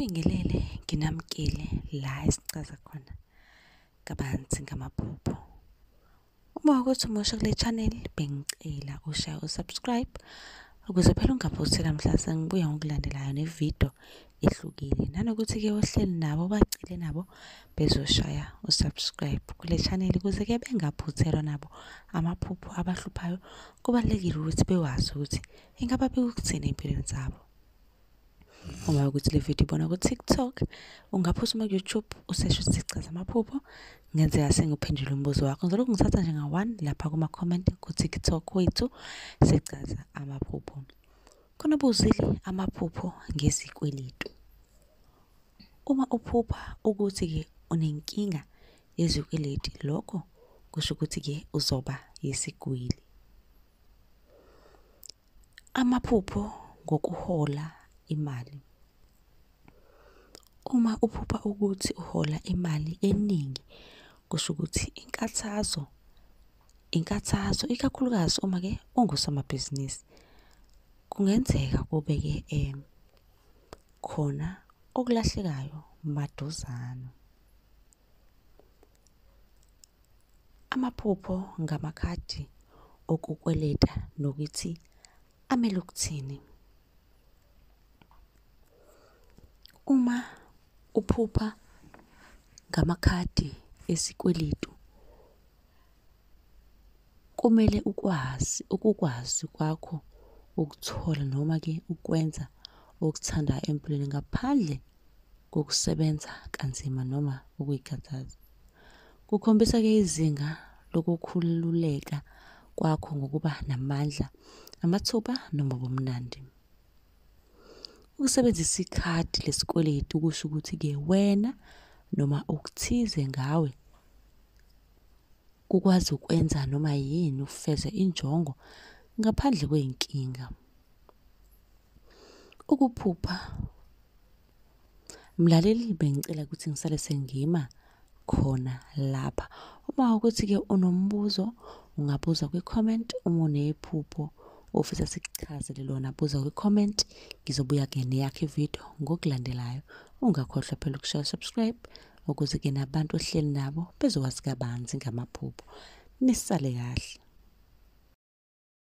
Nginibingelele, nginamukele la esichaza khona kabanzi ngamaphupho. Uma ukuthi umusha kule channel, bengicela ushaye usubscribe ukuze phela ungaphuthela mhla sengibuya ngokulandelayo nevidiyo ehlukile. Nanokuthi-ke ohleli nabo bacele nabo bezoshaya usubscribe kule channel ukuze-ke bengaphuthelwa nabo amaphupho abahluphayo. Kubalulekile ukuthi bewazi ukuthi ingaba bekukuthini ey'mpilweni zabo. Uma ukuthi le video ibona ku-TikTok, ungaphuthuma ku-YouTube useshe ukuthi chaza amaphupho. Ngenzeka sengiphendule umbuzo wakho. Ngizolokhu ngithatha nje nga-one lapha kuma-comment ku-TikTok wethu sichaza amaphupho. Khona obuzile amaphupho ngezikweletu. Uma uphupha ukuthi-ke unenkinga yezikweleti, lokho kusho ukuthi-ke uzoba yisigwili. Amaphupho ngokuhola imali. Uma uphupha ukuthi uhola imali eningi, kusho ukuthi inkathazo, inkathazo ikakhulukazi uma-ke ungusomabhizinisi. Kungenzeka kube-ke khona okulahlekayo maduzane. Amaphupho ngamakhadi okukweleta nokuthi amele ukuthini. Uma uphupha ngamakhadi esikweletu, kumele ukwazi ukukwazi kwakho ukuthola noma-ke ukwenza okuthandayo empilweni ngaphandle kokusebenza kanzima noma ukuy'khathaza. Kukhombisa-ke izinga lokukhululeka kwakho ngokuba namandla, amathuba noma ubumnandi. Ukusebenzisa ikhadi lesikweletu kusho ukuthi-ke wena noma okuthize ngawe kukwazi ukwenza noma yini ufeze injongo ngaphandle kwey'nkinga. Ukuphupha mlaleli, bengicela ukuthi ngisale sengima khona lapha. Uma ukuthi-ke unombuzo ungabuza kwi-comment, uma unephupho ofisa sikuchazele lona buza kwi-comment. Ngizobuya-ke neyakho ividiyo ngokulandelayo. Ungakhohlwa phela ukushaya subscribe ukuze-ke nabantu ohleli nabo bezokwazi kabanzi ngamaphupho. Nisale kahle.